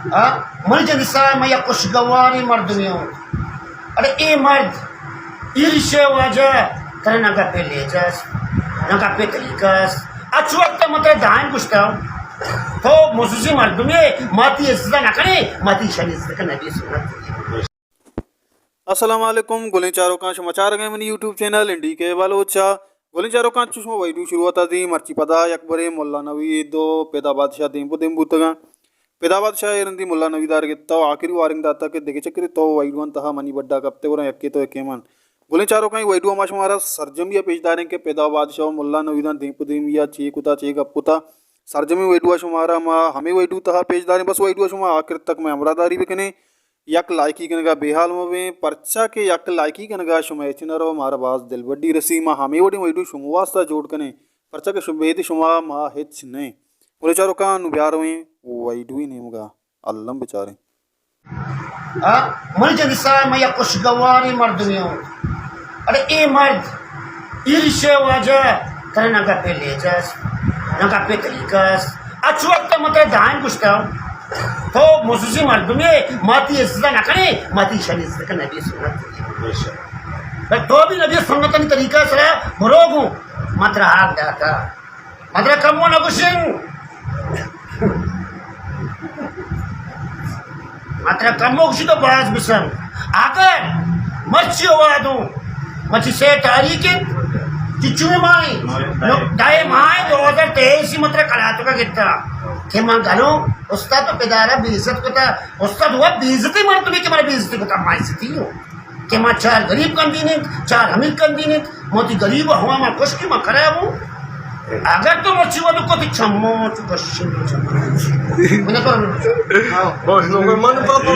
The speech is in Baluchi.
آ، منی جند ساہ، من یک خوشگواریں مردمے اوں۔ اڑے اے مرد، اے ریشے واجہ، ترا نہ گپے لہجہ است، نہ گپے طریقہ است۔ اچ وقت من ترا دائم گوشتا، تو مزوزی مردمے، ما تی عزت نہ کنے، ما تی شان عزت کنے، نبی سنت۔ السلام علیکم، گلیں چاروکاں، شما چارگیں منی یوٹیوب چینل انڈی کے بلوچ ءَ۔ گلیں چاروکاں، چو شما ویڈیو شروعات ءَ دی، مرچی پدا یک برے ملا نوید و پیدا بادشاہ دیم پہ دیم بوتگاں۔ پیدا بادشاہ اے رندی ملا نوید ءَ گپتا و آخری وارنگ داتا کہ دگہ چکرے تو ویڈیوان تہا منی بڈا کپتے گڑا یکے تو یکے من۔ گلیں چاروکاں، اے ویڈیو ما شمارا سرجمی ءَ پیش داریں کہ پیدا بادشاہ و ملا نویداں دیم پہ دیمی ءَ چے کتا، چے گپ کتا۔ سرجمی ویڈیو ءَ شمارا ما ہمے ویڈیو تہا پیش داریں، بس ویڈیو ءَ شما آخر تک مئے ہمراہ داری بکنے۔ یک لائکی کنگا بے حال مہ بیں، پرچا کہ یک لائکی کنگا شمئے ہچ نہ رو، مارا باز دلبڈی رسی، ما ہمے وڑیں ویڈیو شما واسطہ جوڑ کنیں، پرچا کہ شم-، بید شما ما ہچ نئیں۔ گلیں چاروکاں، نوں بیا رویں ویڈیوئے نیمگا، الم بچاریں۔ آ، منی جند ساہ، من یک خوشگواریں مردمے اوں۔ اڑے اے مرد، اے ریشے واجہ، ترا نہ گپے لہجہ است، نہ گپے طریقہ است۔ اچ وقت من ترا دائم گوشتا، تو مزوزی مردمے، ما تی عزت نہ کنے، ما تی شان عزت کنے، نبی سنت۔ بس تو بھی نبی سنتانی طریقہ سرا برو گوں، من ترا حال داتا۔ من ترا کمو نہ گوشیں۔ من ترا کمو گوشی تو باز بسن۔ اگر مرچی وادوں، مرچی سے تاریخ انت، چچویں ماہ انت، نو دہ ماہ دو ہزار تئیس، من ترا کلاتکا گتا کہ من گلوں، استاد تو پدارا بے عزت کتا، استاد ہوا بے عزتی مردمے کہ منا بے عزتی کتا، ما عزتی ہوں۔ کہ ما چار غریب کندین انت، چار امیر کندین انت، ما تی غریب ہوا ما کش کہ ما خراب ہوں۔ اگر تو مرچی ودو کو تی چمو چو کشی چمو۔ من تو بس لوگ من پاپا